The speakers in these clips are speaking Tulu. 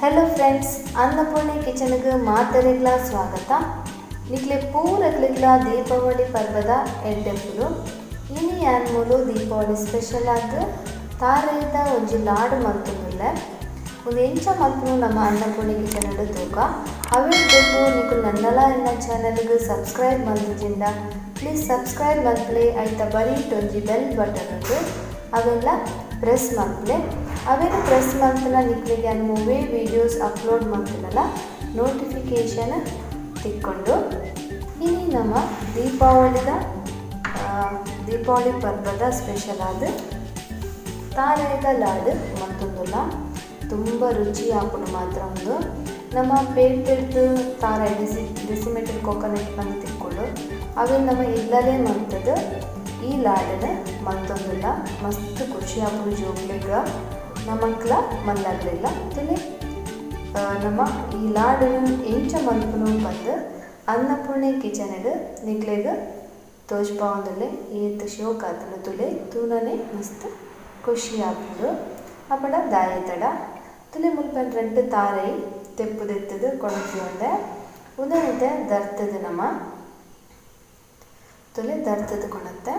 ಹಲೋ ಫ್ರೆಂಡ್ಸ್, ಅನ್ನಪೂರ್ಣೆ ಕಿಚನ್ಗೆ ಮಾತರೆಗ್ಲ ಸ್ವಾಗತ. ನಿಕ್ಲೆ ಪೂರಗ್ಲಿಗ್ಲ ದೀಪಾವಳಿ ಪರ್ವದ ಎಡ್ಡೆಪ್ಪುಲು. ಇನಿ ಯಾನ್ ಮೂಲು ದೀಪಾವಳಿ ಸ್ಪೆಷಲ್ ಆದ್ ತಾರೆದ ಒಂಜಿ ಲಾಡು ಮಲ್ತೊಂದುಲ್ಲೆ. ಉಂದು ಎಂಚ ಮಲ್ಪುನು ನಮ್ಮ ಅನ್ನಪೂರ್ಣೆ ಕಿಚನ್ ಡ್ ತೂಕ. ಅವೆಡ್ ದುಂಬು ನಿಕುಲು ನನ್ನಲ ಎನ್ನ ಚಾನೆಲ್ಗ್ ಸಬ್ಸ್ಕ್ರೈಬ್ ಮಲ್ತಿಜಿಂಡ ಪ್ಲೀಸ್ ಸಬ್ಸ್ಕ್ರೈಬ್ ಮಲ್ಪುಲೆ. ಐತ ಬರಿಟ್ ಒಂಜಿ ಬೆಲ್ ಬಟನ್ ಉಂಡು, ಅವೆಲ್ಲ ಪ್ರೆಸ್ ಮಲ್ಪುಲೆ. ಅವೆನ್ ಪ್ರೆಸ್ ಮಲ್ತನ ನಿಕ್ಲೆಗ್ ಯಾನ್ ಒವ್ವೇ ವೀಡಿಯೋಸ್ ಅಪ್ಲೋಡ್ ಮಲ್ತನಲ ನೋಟಿಫಿಕೇಶನ್ ತಿಕ್ಕೊಂಡು. ಇನಿ ನಮ್ಮ ದೀಪಾವಳಿ ಪರ್ವದ ಸ್ಪೆಷಲ್ ಆದ್ ತಾರೆದ ಲಾಡು ಮಲ್ತೊಂದುಲ್ಲ. ತುಂಬ ರುಚಿ ಆಪುಂಡು ಮಾತ್ರ. ಉಂದು ನಮ್ಮ ಪೇಟೆಡ್ದು ತಾರೆ ಡೆಸಿಮೇಟೆಡ್ ಕೊಕೊನಟ್ ಪಂದ್ ತಿಕ್ಕೊಂಡು ಅವೆನ್ ನಮ್ಮ ಇಲ್ಲಲೇ ಮಲ್ತದು ಈ ಲಾಡನ್ ಮಲ್ತೊಂದುಲ್ಲ. ಮಸ್ತ್ ಖುಷಿ ಆಪುಂಡು ಜೋಕ್ಲೆಗ್, ನಮಕ್ಲ ಮಲ್ಲಾಗ್ಲಿಲ್ಲ. ತುಲೆ ನಮ್ಮ ಈ ಲಾಡನ್ ಎಂಚ ಮಲ್ಪುನು ಪಂದ್ ಅನ್ನಪೂರ್ಣೆ ಕಿಚನ್ ಡ್ ನಿಕ್ಲೆಗ್ ತೋಜ್ಪಾವೊಂದುಲ್ಲೆ. ಏತ್ ಶೋಕ್ ಆತುಂಡು ತುಲೆ ತೂನನೆ ಮಸ್ತ್ ಖುಷಿ ಆಪುಂಡು. ಅಪಡ ದಾಯೆ ತಡ, ತುಲೆ ಮುಲ್ಪ ರಡ್ಡ್ ತಾರೆ ತೆಪ್ಪು ದೆತ್ತುದು ಕೊಣತಿಯೊಂಡೆ. ಉಂದೆನಿತೆ ದರ್ತುದು ನಮ್ಮ ತುಲೆ ದರ್ತುದು ಕೊಣತ್ತೆ.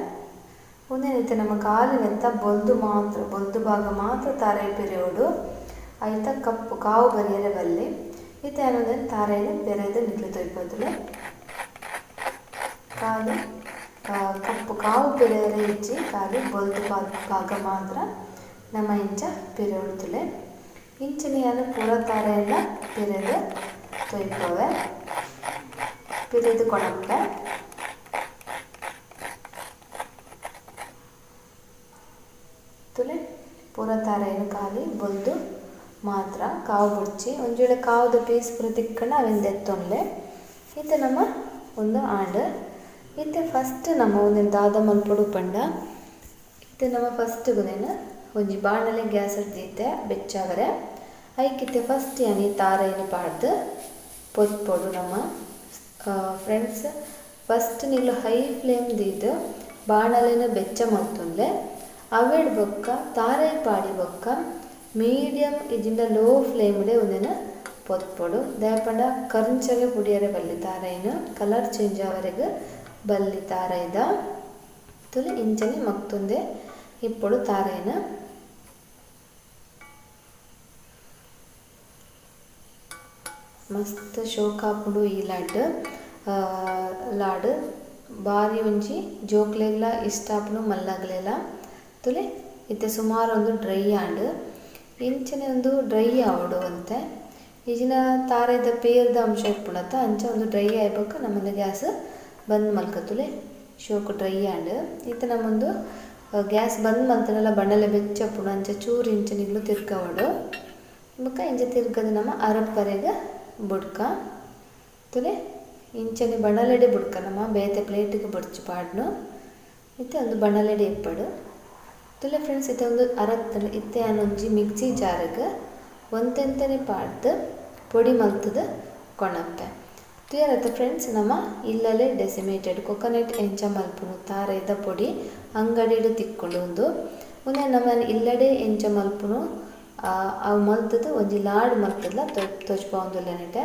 ಉಂದೆನಿತೆ ನಮ್ಮ ಕಾಲಿನೆತ್ತ ಬೊಲ್ದು ಮಾತ್ರ, ಬೊಲ್ದು ಭಾಗ ಮಾತ್ರ ತಾರೆ ಪೆರೆಯೋಡು. ಐತ ಕಪ್ಪು ಕಾವು ಬರಿಯರೆ ಬಲ್ಲಿ. ಇತ್ತೆ ಅನ್ನೋದನ್ನ ತಾರೆಯನ್ನು ಪೆರೆದು ನಿಕ್ಲೆ ತೊಯ್ಪೊತುಲೆ. ಕಾಲು ಕಪ್ಪು ಕಾವು ಪೆರೆಯರೆ ಇಜ್ಜಿ, ಕಾಲು ಬೊಲ್ದು ಭಾಗ ಮಾತ್ರ ನಮ್ಮ ಇಂಚ ಪೆರೆಯೋಡು ತುಲೆ. ಇಂಚನೆ ಯಾನ್ ಪೂರ ತಾರೆಯನ್ನ ಪೆರೆದು ತೊಯ್ಪವೆ, ಪೆರೆದು ಕೊಣಪ್ಪೆ. ತುಲೆ ಪೂರ ತಾರೆಯನ್ನು ಖಾಲಿ ಬೊಲ್ದು ಮಾತ್ರ ಕಾವು ಬುಡ್ಚಿ. ಒಂಜಿ ವೇಳೆ ಕಾವುದ ಪೀಸ್ ಪೂರ ತಿಕ್ಕಂಡ ಅವೆನ್ ದೆತ್ತೊನ್ಲೆ. ಇತ್ತೆ ನಮ್ಮ ಒಂದು ಆಂಡ್. ಇತ್ತೆ ಫಸ್ಟ್ ನಮ್ಮ ಒಂದೆನ್ ದಾದ ಮಲ್ಪೊಡು ಪಂಡ, ಇತ್ತೆ ನಮ್ಮ ಫಸ್ಟ್ ಒಂದೆನ್ ಒಂಜಿ ಬಾಣಲೆ ಗ್ಯಾಸ್ ದೀತೆ ಬೆಚ್ಚಾವರೆ. ಐಕಿತ್ತೆ ಫಸ್ಟ್ ಯಾನ್ ಈ ತಾರೆಯನ್ನು ಪಾಡ್ದು ಪೊತ್ಪೊಡು ನಮ್ಮ. ಫ್ರೆಂಡ್ಸ್, ಫಸ್ಟ್ ನಿಕ್ಲು ಹೈ ಫ್ಲೇಮ್ ದೀದ್ ಬಾಣಲೆನ್ ಬೆಚ್ಚ ಮಲ್ತೊನ್ಲೆ. ಅವೆಡ್ ಬೊಕ್ಕ ತಾರೆ ಪಾಡಿ ಬೊಕ್ಕ ಮೀಡಿಯಂ ಇಜಿಂಡ ಲೋ ಫ್ಲೇಮ್ ಡೆ ಒಂದೆನ್ ಪೊತ್ಪೊಡು. ದಾಯೆ ಪಂಡ ಕರ್ಂಚರೆ ಪುಡಿಯರೆ ಬಲ್ಲಿ ತಾರೆನ್, ಕಲರ್ ಚೇಂಜ್ ಆವರೆಗ್ ಬಲ್ಲಿ ತಾರೆದ. ತುಲೆ ಇಂಚನೆ ಮಕ್ತೊಂದೆ ಇಪ್ಪೊಡು ತಾರೆನ್. ಮಸ್ತ್ ಶೋಕಾಪುಂಡು ಈ ಲಾಡ್. ಲಾಡ್ ಬಾರಿ ಒಂಜಿ ಜೋಕ್ಲೆಗ್ಲ ಇಷ್ಟ ಆಪುಂಡು, ಮಲ್ಲಗ್ಲೆಲ. ತುಲೆ ಇತ್ತೆ ಸುಮಾರು ಒಂದು ಡ್ರೈ ಆಂಡ್. ಇಂಚನೆ ಒಂದು ಡ್ರೈ ಆವೊಡು ಅಂತೆ. ಈಜಿನ ತಾರೆದ ಪೇರ್ದ ಅಂಶ ಇಪ್ಪುಂಡತ್ತ, ಅಂಚ ಒಂದು ಡ್ರೈ ಆಯ್ಬೊಕ್ಕ ನಮ್ಮೊಂದು ಗ್ಯಾಸ್ ಬಂದ್ ಮಲ್ಕ. ತುಲೆ ಶೋಕು ಡ್ರೈ ಆಂಡ್. ಇತ್ತೆ ನಮ್ಮೊಂದು ಗ್ಯಾಸ್ ಬಂದ್ ಮಲ್ತನಲ ಬಣ್ಣಲೆ ಬೆಚ್ಚಪುಂಡು, ಅಂಚ ಚೂರು ಇಂಚ ನಿಗ್ಲು ತಿರ್ಗವೊಡು. ಬೊಕ್ಕ ಇಂಚ ತಿರ್ಗದ ನಮ್ಮ ಅರಪ್ಪರೆಗ್ ಬುಡ್ಕ. ತುಲೆ ಇಂಚನೆ ಬಣ್ಣಲೆಡೆ ಬುಡ್ಕ ನಮ್ಮ ಬೇತೆ ಪ್ಲೇಟಿಗೆ ಬೊಡ್ಚಿ ಪಾಡ್ನು. ಇತ್ತೆ ಒಂದು ಬಣ್ಣಲೆಡೆ ಇಪ್ಪಡು. ತುಲೆ ಫ್ರೆಂಡ್ಸ್, ಇತ್ತೆ ಒಂದು ಅರತ್ತಂಡ. ಇತ್ತೆ ಯಾನೊಂಜಿ ಮಿಕ್ಸಿ ಜಾರ್ಗ್ ಒಂತೆಂತನೆ ಪಾಡ್ದು ಪೊಡಿ ಮಲ್ತದು ಕೊಣಪ್ಪೆ. ತುಯರತ್ತ ಫ್ರೆಂಡ್ಸ್, ನಮ್ಮ ಇಲ್ಲಲೇ ಡೆಸಿಮೇಟೆಡ್ ಕೊಕೊನಟ್ ಎಂಚ ಮಲ್ಪುನು ತಾರೆದ ಪೊಡಿ ಅಂಗಡಿಡ್ ತಿಕ್ಕೊಂಡು ಉಂದು. ಉಂದೆ ನಮ್ಮ ಇಲ್ಲಡೆ ಎಂಚ ಮಲ್ಪುನು ಅವು ಮಲ್ತದು ಒಂಜಿ ಲಾಡ್ ಮಲ್ತದ್ಲ ತೋಜ್ಪಾವೊಂದುಲ್ಲೆನೆಟೆ.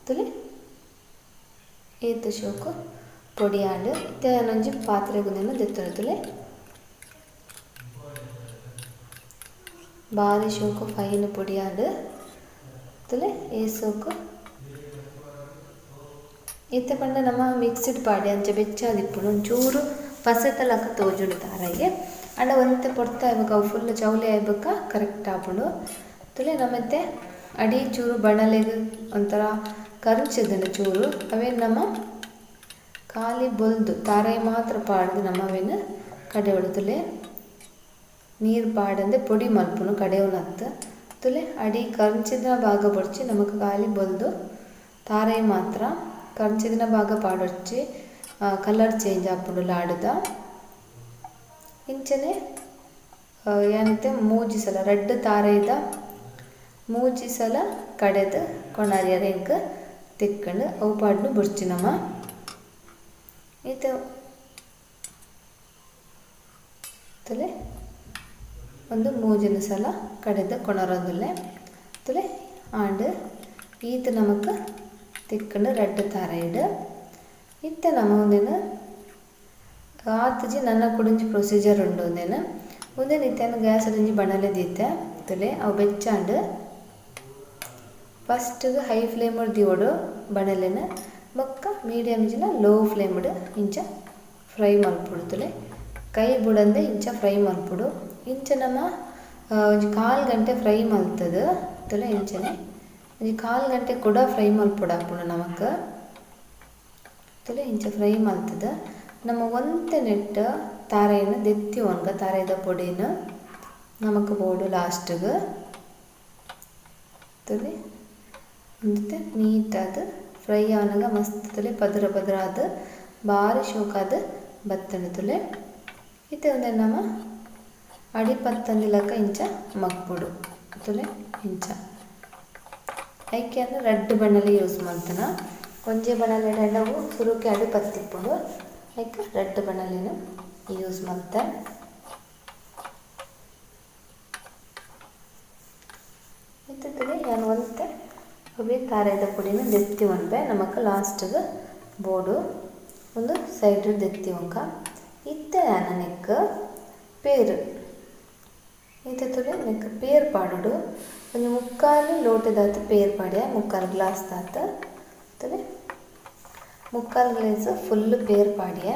ತುಲೆ ಏತ್ ಶೋಕು ಪೊಡಿ ಆಂಡ್. ಇತ್ತೆ ಯಾನೊಂಜಿ ಪಾತ್ರೆಗ್ ಉಂದೆನ್ ದೆತ್ತೊಂದು. ತುಲೆ ಬಾರಿ ಶೋಕು ಫೈನ್ ಪೊಡಿ ಆಂಡ್. ತುಲೆ ಏ ಸೋಕು ಇತ್ತೆ ಪಂಡ ನಮ್ಮ ಮಿಕ್ಸಿಡ್ ಪಾಡಿ ಅಂಚ ಬೆಚ್ಚಾದಿಪ್ಪುಂಡು. ಒಂಚೂರು ಪಸೆತ ಲಕ ತೋಜುಂಡು ತಾರಾಯಿಗೆ. ಅಂಡ ಒಂತೆ ಪೊರ್ತು ಆಯ್ಬೊಕ್ಕ ಅವು ಫುಲ್ ಚೌಲಿ ಆಯ್ಬೊಕ್ಕ ಕರೆಕ್ಟ್ ಆಪುಂಡು. ತುಲೆ ನಮ್ಮತ್ತೆ ಅಡಿ ಚೂರು ಬಣಲೆಗ್ ಒಂಥರ ಕರ್ಂಚಿದುಂಡು ಚೂರು. ಅವೇನ್ ನಮ್ಮ ಖಾಲಿ ಬೊಲ್ದು ತಾರಾಯಿ ಮಾತ್ರ ಪಾಡ್ದು ನಮ್ಮ ಅವೇನ್ ಕಡೆಯೋಡು. ತುಲೆ ನೀರು ಪಾಡಂದೆ ಪೊಡಿ ಮಲ್ಪುನು ಕಡೆಯೋನತ್ತು. ತುಲೆ ಅಡಿ ಕರ್ಂಚಿದ ಭಾಗ ಬೊಡ್ಚಿ, ನಮಕ್ ಖಾಲಿ ಬೊಲ್ದು ತಾರಾಯಿ ಮಾತ್ರ. ಕರ್ಂಚಿದಿನ ಭಾಗ ಪಾಡೊಡ್ಚಿ, ಕಲರ್ ಚೇಂಜ್ ಆಪುಂಡು ಲಾಡುದ. ಇಂಚನೆ ಯಾನಿತ್ತೆ ಮೂಜಿ ಸಲ ರಡ್ಡ್ ತಾರಾಯಿದ ಮೂಜಿ ಸಲ ಕಡೆದು ಕೊಣಾರಿಯರ ಎಂಕ್ ತಿಕ್ಕಂಡು. ಅವು ಪಾಡ್ನು ಬೊಡ್ಚಿ ನಮ. ಇತ್ತೆ ತುಲೆ ಒಂದು ಮೂಜಿನ ಸಲ ಕಡೆದು ಕೊಣರೊಂದುಲ್ಲೆ. ತುಲೆ ಆಂಡ್ ಈತ್ ನಮಕ್ ತಿಕ್ಕಂಡು ರಡ್ಡ್ ತಾರಾಯಿಡ್. ಇತ್ತೆ ನಮ ಉಂದೆನ್ ಆತುಜಿ ನನ್ನ ಕುಡೊಂಜಿ ಪ್ರೊಸೀಜರ್ ಉಂಡು ಉಂದೆನ್. ಉಂದೆನ್ ಇತ್ತೆ ಗ್ಯಾಸ್ ಒಂಜಿ ಬಣಲೆ ದೀತೆ ತುಲೆ ಅವು ಬೆಚ್ಚಾಂಡ್. ಫಸ್ಟ್ ಹೈ ಫ್ಲೇಮ್ ದೀವೊಡು ಬಣಲೆನ್ ಬೊಕ್ಕ ಮೀಡಿಯಂ ಜಿನ ಲೋ ಫ್ಲೇಮ್ ಇಂಚ ಫ್ರೈ ಮಲ್ಪೊಡು ತುಲೆ. ಕೈ ಬುಡಂದೆ ಇಂಚ ಫ್ರೈ ಮಲ್ಪೊಡು. ಇಂಚ ನಮ ಒಂಜಿ ಕಾಲು ಗಂಟೆ ಫ್ರೈ ಮಲ್ತದು ತುಲೆ ಇಂಚನೆ ಒಂಜಿ ಕಾಲು ಗಂಟೆ ಕೂಡ ಫ್ರೈ ಮಲ್ಪೊಡು ಆಪುಂಡು ನಮಕ್ ತುಲೆ. ಇಂಚ ಫ್ರೈ ಮಲ್ತದು ನಮ್ಮ ಒಂತೆ ನೆಟ್ಟ ತಾರೆಯನ್ನು ದೆತ್ತಿ ಒನ್ಗ ತಾರೆದ ಪೊಡಿನ ನಮಕ್ ಬೋಡು ಲಾಸ್ಟ್ಗೆ ತುಲೆ. ಒಂತೆ ನೀಟಾದ ಫ್ರೈ ಆನಗ ಮಸ್ತ್ ತುಲೆ ಪದರ ಪದರ ಆದ್ ಬಾರಿ ಶೋಕಾದ ಬತ್ತಂಡು ತುಲೆ. ಇತ್ತೆ ಒಂದೆ ನಮ ಅಡಿ ಪತ್ತಂದಿಲಕ್ಕ ಇಂಚ ಮಗ್ಪೊಡು ತುಲೆ ಇಂಚ. ಐಕೆ ಅಂದ್ರೆ ರಡ್ಡ್ ಬಣ್ಣಲೆ ಯೂಸ್ ಮಲ್ತನ. ಒಂಜೆ ಬಣ್ಣಲೆ ಅವು ಸುರುಕೆ ಅಡಿ ಪತ್ತಿಪ್ಪುಂಡು. ಐಕೆ ರಡ್ಡ್ ಬಣ್ಣಲೆನು ಯೂಸ್ ಮಲ್ತೆ. ಇತ್ತೆ ತುಲೆ ಯಾನ್ ಒಂತೆ ಅವೆ ತಾರೆದ ಪೊಡಿನ ದೆತ್ತಿ ಒನ್ಪೆ ನಮಕ್ ಲಾಸ್ಟ್ಗೆ ಬೋಡು ಒಂದು ಸೈಡ್ ದೆತ್ತಿ ಒನ್ಕ. ಇತ್ತೆ ಯಾನ್ ನೆಕ್ ಪೇರು ಇತ್ತೆ ತುಲೆ ನೆಕ್ ಪೇರು ಪಾಡೋಡು. ಒಂಜಿ ಮುಕ್ಕಾಲು ಲೋಟದಾತ್ ಪೇರು ಪಾಡ್ಯ, ಮುಕ್ಕಾಲು ಗ್ಲಾಸ್ ದಾತ್ ತುಲೆ. ಮುಕ್ಕಾಲು ಗ್ಲಾಸ್ ಫುಲ್ ಪೇರು ಪಾಡ್ಯ.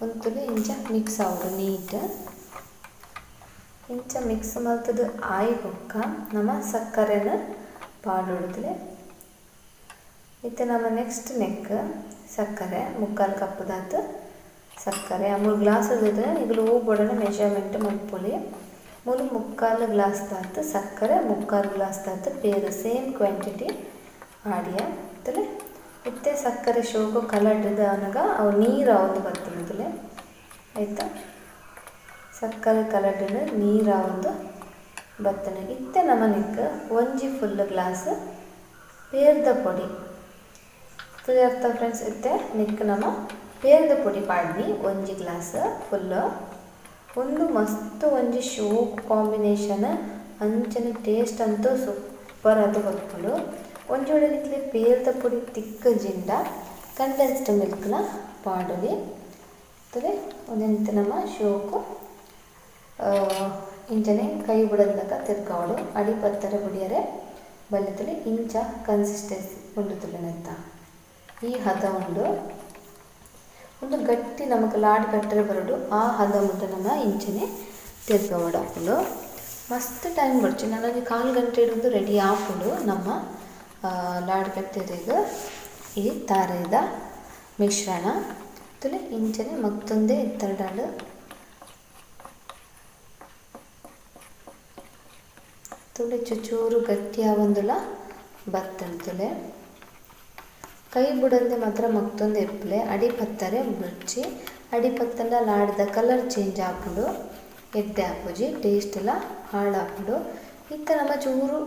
ಒಂದು ತುಲೆ ಇಂಚ ಮಿಕ್ಸ್ ಆವೊಡು ನೀಟ್. ಇಂಚ ಮಿಕ್ಸ್ ಮಲ್ತದು ಆಯಿ ಬೊಕ್ಕ ನಮ ಸಕ್ಕರೆನ ಪಾಡೊಡು ತುಲೆ. ಇತ್ತೆ ನಮ್ಮ ನೆಕ್ಸ್ಟ್ ನೆಕ್ ಸಕ್ಕರೆ ಮುಕ್ಕಾಲು ಕಪ್ಪುದಾತ್ ಸಕ್ಕರೆ 3 ಗ್ಲಾಸ್ ಈಗಲೂ ಹೂ ಬೋಡನ ಮೆಷರ್ಮೆಂಟ್ ಮಲ್ಪೊಲಿ. ಮೂಲು ಮುಕ್ಕಾಲು ಗ್ಲಾಸ್ ದಾತ್ ಸಕ್ಕರೆ, ಮುಕ್ಕಾಲು ಗ್ಲಾಸ್ ದಾತ್ ಪೇರು ಸೇಮ್ ಕ್ವಾಂಟಿಟಿ ಆಡಿಯ ತುಲೆ. ಇತ್ತೆ ಸಕ್ಕರೆ ಶೋಕು ಕಲಡ್ದು ಆನಗ ಅವು ನೀರು ಆವೊಂದು ಬರ್ತದೆ ತುಲೆ ಆಯ್ತಾ. ಸಕ್ಕರೆ ಕಲಡ್ಡು ನೀರು ಆವೊಂದು ಬರ್ತದೆ. ಇತ್ತೆ ನಮ್ಮ ನೆಕ್ ಒಂಜಿ ಫುಲ್ ಗ್ಲಾಸ್ ಪೇರ್ದ ಪೊಡಿ ತುಲೆ ಅರ್ಥ ಫ್ರೆಂಡ್ಸ್. ಇತ್ತೆ ನೆಕ್ ನಮ್ಮ ಪೇರ್ದ ಪೊಡಿ ಪಾಡ್ನಿ ಒಂಜಿ ಗ್ಲಾಸ್ ಫುಲ್. ಒಂದು ಮಸ್ತ್ ಒಂಜಿ ಶೋಕ್ ಕಾಂಬಿನೇಷನ್ ಅಂಚನೆ ಟೇಸ್ಟ್ ಅಂತೂ ಸೂಪರ್ ಅದು ಬರ್ಪುಂಡು. ಒಂಜಿ ವೇಳೆ ನಿಕ್ಲೆ ಪೇರ್ದ ಪೊಡಿ ತಿಕ್ಕ ಜಿಂಡ ಕಂಡೆನ್ಸ್ಡ್ ಮಿಲ್ಕ್ನ ಪಾಡೊಲಿ ತುಲೆ. ಒಂದೆಂತ ನಮ್ಮ ಶೋಕು ಇಂಚನೆ ಕೈ ಬುಡಂದಕ ತಿರ್ಗಾವಡು ಅಡಿ ಪತ್ತರ ಬುಡಿಯರೆ ಬಲ್ಲೆ ತುಲೆ. ಇಂಚ ಕನ್ಸಿಸ್ಟೆನ್ಸಿ ಉಂಡು ತುಲೆನತ್ತ ಈ ಹದ ಉಂಡು. ಒಂದು ಗಟ್ಟಿ ನಮಕ್ ಲಾಡ್ ಕಟ್ಟರೆ ಬರೋಡು ಆ ಹದ ಮುಟ್ಟ ನಮ್ಮ ಇಂಚನೆ ತಿರ್ಗವಡು ಹಾಕೊಂಡು ಮಸ್ತ್ ಟೈಮ್ ಬಡ್ಚಿ. ನಾನೊಂದು ಕಾಲು ಗಂಟೆ ಹಿಡಿದು ರೆಡಿ ಆಪುಂಡು ನಮ್ಮ ಲಾಡ್ ಕಟ್ಟೆರೆಗ್ ಈ ತಾರೆದ ಮಿಶ್ರಣ ತುಲೆ. ಇಂಚನೆ ಮತ್ತೊಂದೇ ಎತ್ತರಡಾಡು ತುಲೆ ಚುಚೂರು ಗಟ್ಟಿ ಆವೊಂದುಲ ಬತ್ತಂಡು ತುಲೆ. ಕೈ ಬುಡಂದೆ ಮಾತ್ರ ಮತ್ತೊಂದು ಎಪ್ಪಲೆ ಅಡಿ ಪತ್ತರೆ ಬುಡ್ಚಿ. ಅಡಿ ಪತ್ತಂಡ ಲಾಡ್ದ ಕಲರ್ ಚೇಂಜ್ ಆಪುಂಡು, ಎಡ್ಡೆ ಆಪುಜಿ, ಟೇಸ್ಟ್ ಎಲ್ಲ ಹಾಳಾಪುಂಡು. ಇತ್ತೆ ನಮ್ಮ ಚೂರು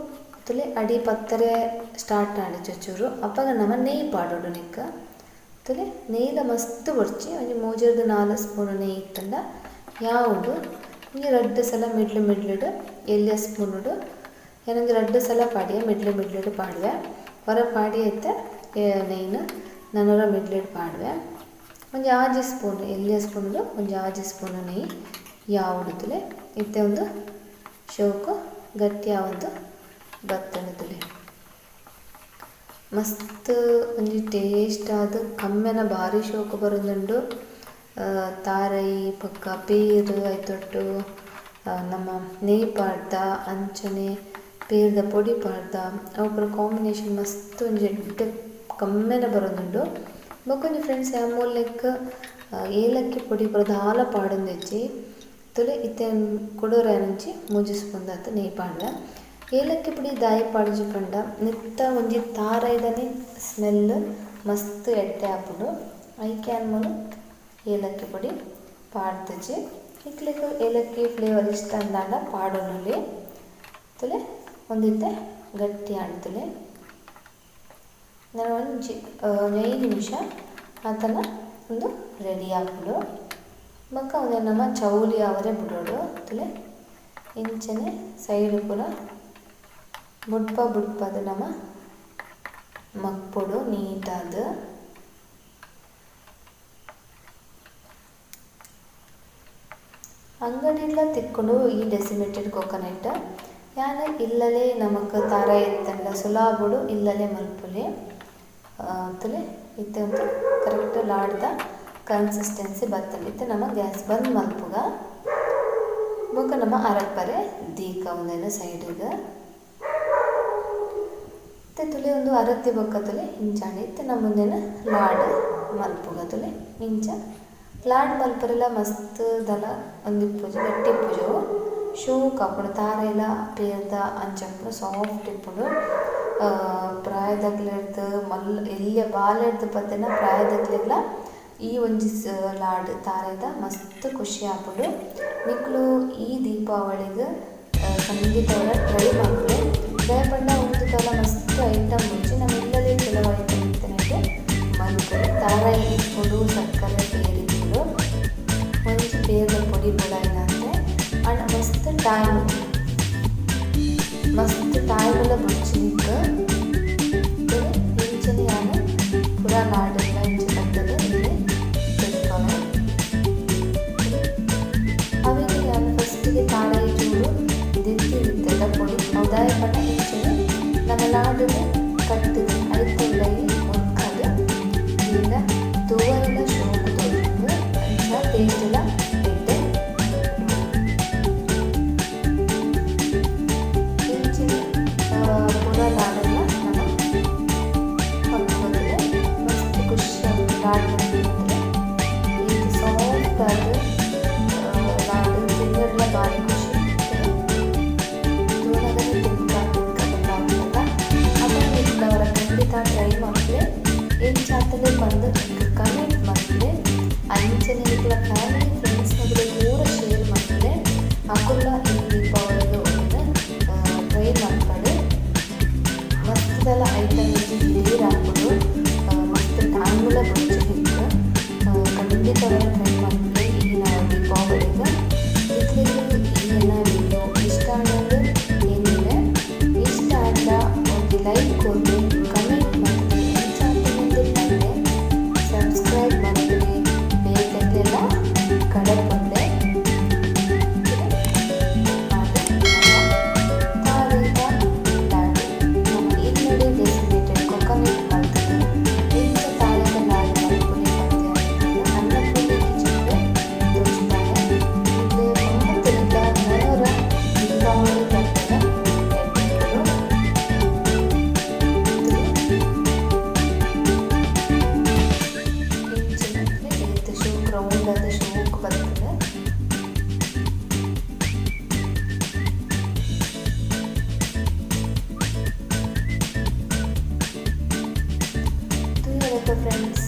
ತುಲೆ ಅಡಿ ಪತ್ತರೆ ಸ್ಟಾರ್ಟ್ ಆಂಡ್ ಚೂರು ಅಪಗ ನಮ ನೆಯ್ಯಿ ಪಾಡೊಡು ನೆಕ್ ತುಲೆ. ನೆಯ್ಯಿಲ ಮಸ್ತ್ ಬೊಡ್ಚಿ ಒಂಜಿ ಮೂಜೆರ್ದ್ 4 ಸ್ಪೂನ್ ನೆಯ್ಯಿ ಇತ್ತಂಡ ಯಾವುಡು. ಒಂಜಿ ರಡ್ಡ್ ಸಲ ಮಿಡ್ಲು ಮಿಡ್ಲುಡು ಎಲ್ಯ ಸ್ಪೂನುಡು ಏನೊಂಜಿ ರಡ್ಡ್ ಸಲ ಪಾಡಿಯ ಮಿಡ್ಲು ಮಿಡ್ಲುಡು ಪಾಡುವೆ. ಹೊರ ಪಾಡಿ ಐತೆ ನೆಯ್ಯಿನ ನನೊರ ಮಿಡ್ಲುಡು ಪಾಡುವೆ. ಒಂಜಿ ಆಜಿ ಸ್ಪೂನ್ ಎಲ್ಯ ಸ್ಪೂನುಡು ಒಂಜಿ ಆಜಿ ಸ್ಪೂನ್ ನೆಯ್ಯಿ ಯಾವುಡು ತುಲೆ. ಇತ್ತೆ ಒಂದು ಶೋಕು ಗಟ್ಟಿ ಆವೊಂದು ಬತ್ತಂಡು ತುಲೆ. ಮಸ್ತ್ ಒಂಜಿ ಟೇಸ್ಟ್ ಆದ್ ಕಮ್ಮೆನ ಬಾರಿ ಶೋಕು ಬರೊಂದುಂಡು. ತಾರೈ ಬೊಕ್ಕ ಪೇರು ಐತೊಟ್ಟು ನಮ್ಮ ನೆಯ್ಯಿ ಪಾಡ್ದ ಅಂಚನೆ ಪೇರ್ದ ಪೊಡಿ ಪಾಡ್ದ ಅವು ಪೂರ ಕಾಂಬಿನೇಷನ್ ಮಸ್ತ್ ಒಂಜಿ ಎಡ್ಡೆ ಕಮ್ಮೆನ ಬರೊಂದುಂಡು. ಬೊಕೊಂಜಿ ಫ್ರೆಂಡ್ಸ್ ಮೂಲ್ನೆಕ್ ಏಲಕ್ಕಿ ಪೊಡಿ ಪೂರ ದಾಲ ಪಾಡೊಂದಿಜ್ಜಿ ತುಲೆ. ಇತ್ತೆ ಕುಡೊರ ಒಂಜಿ ಮೂಜಿ ಸ್ಪೂನ್ ದಾತ್ ನೆಯ್ಯಿ ಪಾಡ್ವೆ. ಏಲಕ್ಕಿ ಪೊಡಿ ದಾಯಿ ಪಾಡುಜಿ ಪಂಡ ನೆತ್ತ ಒಂಜಿ ತಾರೈದನೆ ಸ್ಮೆಲ್ ಮಸ್ತ್ ಎಡ್ಡೆ ಆಪುಂಡು. ಐಕೆ ಆನ್ ಏಲಕ್ಕಿ ಪೊಡಿ ಪಾಡ್ದಿಜ್ಜಿ. ಇಕ್ಲೆಗ್ ಏಲಕ್ಕಿ ಫ್ಲೇವರ್ ಇಷ್ಟ ಅಂದಾಂಡ ಪಾಡೊನೊಲಿ ತುಲೆ. ಒಂದಿತ್ತೆ ಗಟ್ಟಿ ಆಂಡ್ ತುಲೆ. ನಾನು ಒಂಜಿ 5 ನಿಮಿಷ ಆತನ ಒಂದು ರೆಡಿ ಆಪುಂಡು. ಬೊಕ್ಕ ಉಂದೆನ್ ನಮ ಚೌಲಿ ಆವರೆ ಬುಡೊಡು ತುಲೆ. ಇಂಚನೆ ಸೈಡ್ ಪೂರ ಬುಡ್ಪ ಬುಡ್ಪದ ನಮ ಮಗ್ಪೊಡು ನೀಟಾದ್. ಅಂಗಡಿಡ್ಲ ತಿಕ್ಕುಂಡು ಈ ಡೆಸಿಮೇಟೆಡ್ ಕೊಕೊನಟ್. ಯಾನ್ ಇಲ್ಲಲೇ ನಮಕ್ ತಾರಾಯಿ ಇತ್ತುಂಡ ಸುಲಾಬುಡು ಇಲ್ಲಲೇ ಮಲ್ಪುಲೆ. ತುಲೆ ಇತ್ತೆ ಒಂದು ಕರೆಕ್ಟ್ ಲಾಡ್ದ ಕನ್ಸಿಸ್ಟೆನ್ಸಿ ಬತ್ತುಂಡು. ಇತ್ತೆ ನಮ ಗ್ಯಾಸ್ ಬಂದ್ ಮಲ್ಪುಗ. ಬೊಕ ನಮ ಅರಪ್ಪರೆ ದೀಕ ಉಂದೆನ್ ಸೈಡ್ಗ್. ಇತ್ತೆ ತುಲೆ ಒಂದು ಅರತ್ತಿ ಬೊಕ್ಕ ತುಲೆ ಇಂಚಾಂಡ್. ಇತ್ತೆ ನಮ ಉಂದೆನ್ ಲಾಡ್ ಮಲ್ಪುಗ ತುಲೆ ಇಂಚ. ಲಾಡ್ ಮಲ್ಪರೆಲ ಮಸ್ತ್ ದಲ ಒಂದಿಪ್ಪುಜಿ ಗಟ್ಟಿ ಇಪ್ಪುಜು. ಶೋಕ್ ಆಪುಂಡು ತಾರಾಯಿಲ ಪೇರ್ದ ಅಂಚ ಆಪುಂಡು ಸಾಫ್ಟ್ ಇಪ್ಪುಂಡು. ಪ್ರಾಯದಕ್ಲೆರ್ದ್ ಮಲ್ಲ ಎಲ್ಯ ಬಾಲೆರ್ದ್ ಪತ್ತಿನ ಪ್ರಾಯದಕ್ಲೆಗ್ಲ ಈ ಒಂಜಿ ಲಾಡ್ ತಾರಾಯಿದ ಮಸ್ತ್ ಖುಷಿ ಆಪುಂಡು. ನಿಕುಲು ಈ ದೀಪಾವಳಿಗ್ ಖಂಡಿತವಾದ ಟ್ರೈ ಮಲ್ಪುಲೆ. ದಾಯೆ ಪಂಡ ಉಂದು ತಲ ಮಸ್ತ್ ಐಟಮ್ ಉಂಚಿ ನಮ ಇಲ್ಲಲೇ ಕೆಲವು ಐಟಮ್ ಇತ್ತನೆಟ್ ಮಲ್ಪೊಲಿ. ತಾರಾಯಿ ಇಪ್ಪುಂಡು, ಸಕ್ಕರೆ ಪೇರ್ ಇಪ್ಪುಂಡು, ಒಂಜಿ ಪೇರ್ದ ಪೊಡಿ ಬೋಡಾಯಿನಂತೆ. ಆಂಡ ಮಸ್ತ್ ಟೈಮ್ ಎಲ್ಲ ಬೊಡ್ಚಿನಿಕ್. ಇಂಚನೆ ಯಾನ್ ಪೂರ ಲಾಡೆಲ್ಲ ಇಂಚ ಕಟ್ಟುದು ಇತ್ತೆ ತೋಜ್ಪಾವೆ. ಅವೆನ್ ಯಾನ್ ಫಸ್ಟಿಗೆ ತಾರಾಯಿ ಚೂರು ದೆತ್ತಿ ಇತ್ತೆದ ಪೊಡಿ. ಅವು ದಾಯೆ ಪಂಡ ಇಂಚನೆ ನಮ ಲಾಡುನು ಕಟ್ಟುದು ಐತ ಉಲಯಿ ಮುರ್ಕದ್ ದೀಂಡ ತೂವರೆಲ ಶೋಕು ತೋಜುಂಡು ಅಂಚ ಟೇಸ್ಟ್ ಲ ಎಡ್ಡೆ. ಇಂಚನೆ ಪೂರ ಲಾಡುಲ ನಮ ಮಲ್ಪೊಂದು ಮಸ್ತ್ ಖುಷಿ ಆಪುಂಡು ಲಾಡ್ ಮಲ್ಪುನಂದ್ರೆ. ಈತ್ ಸಾಫ್ಟ್ ಆದ್ ಲಾಡ್ ತಿಂದೆರ್ಲ ಬಾರಿ ಖುಷಿ. ತೂನಗನೆ ತಿನ್ಕ ತಿನ್ಕ ಪಂದ್ ಆಪುಂಡತ. ಅಪಗ ನಿಕುಲು ಖಂಡಿತ ಟ್ರೈ ಮಲ್ಪುಲೆ. ಎಂಚ ಆತುಂಡು ಪಂದ್ ಎಂಕ್ ಕಮೆಂಟ್ ಮಲ್ಪುಲೆ. ಅಂಚನೆ ನಿಕಲ್ನ ಫ್ಯಾಮಿಲಿ ಫ್ರೆಂಡ್ಸ್ ನಕುಲು ಪೂರ ಶೇರ್ ಮಲ್ಪುಲೆ. ಅಕುಲ್ಲ ಈ ದೀಪಾವಳಿಗ್ ಉಂದೆನ್ ಟ್ರೈ ಮಲ್ಪಡ್. ಮಸ್ತ್ ದಾಲ ಐಟಮ್ ಇಜ್ಜಿ ದಿಡೀರ್ ಆಪುಂಡು. ಮಸ್ತ್ ಟೈಮ್ ಲ ಬೊಡ್ಚಿ ನಿಕ್ಕ್. ಖಂಡಿತವಾದ್ ಟ್ರೈ ಮಲ್ಪುಲೆ ಈ ದೀಪಾವಳಿಗ್. ನಿಕ್ಲೆಗ್ ಈ ಎನ್ನ ವಿಡಿಯೋ ಇಷ್ಟ ಆಂಡ ಎನ್ನುವೆ. ಇಷ್ಟ ಆಂಡ ಒಂಜಿ ಲೈಕ್ ಕೊರ್ಲೆ, ಕಮೆಂಟ್ ಮಲ್ತ್‌ದ್ ಎಂಚ ಆತುಂಡು ಪನ್ಲೆ, ಸಬ್ಸ್ಕ್ರೈಬ್ ಮಲ್ತ್‌ದ್ ಬೇತೆಕ್ಲೆಲ ಕಡಪುಡ್ಲೆ. ತಾರಾಯಿದ ಲಾಡು ನಮ ಇಲ್ಲಡೆ ಡೆಸಿಮೇಟೆಡ್ ಕೊಕೊನಟ್ ಮಲ್ತ್‌ದ್ ಎಂಚ ತಾರಾಯಿದ ಲಾಡು ಮಲ್ಪೊಲಿ ಪಂದ್ ಯಾನ್ ಅನ್ನಪೂರ್ಣಿ ಕಿಚನ್ ಡ್ ತೋಜ್ಪಾವೆ. ನಿಕ್ಲೆ ಮಾತೆರೆಗ್ಲ ನನೊರ ದೀಪಾವಳಿ ಪರ್ಬದ ಎಡ್ಡೆಪ್ಪುಲು. ಇಂಚಿನ ಏತ್ ಶೋಕ್ ರೌಂಡ್ ಆದ್ ಶೋಕ್ ಬರ್ತುಂಡು. ತೂಯರತ ಫ್ರೆಂಡ್ಸ್.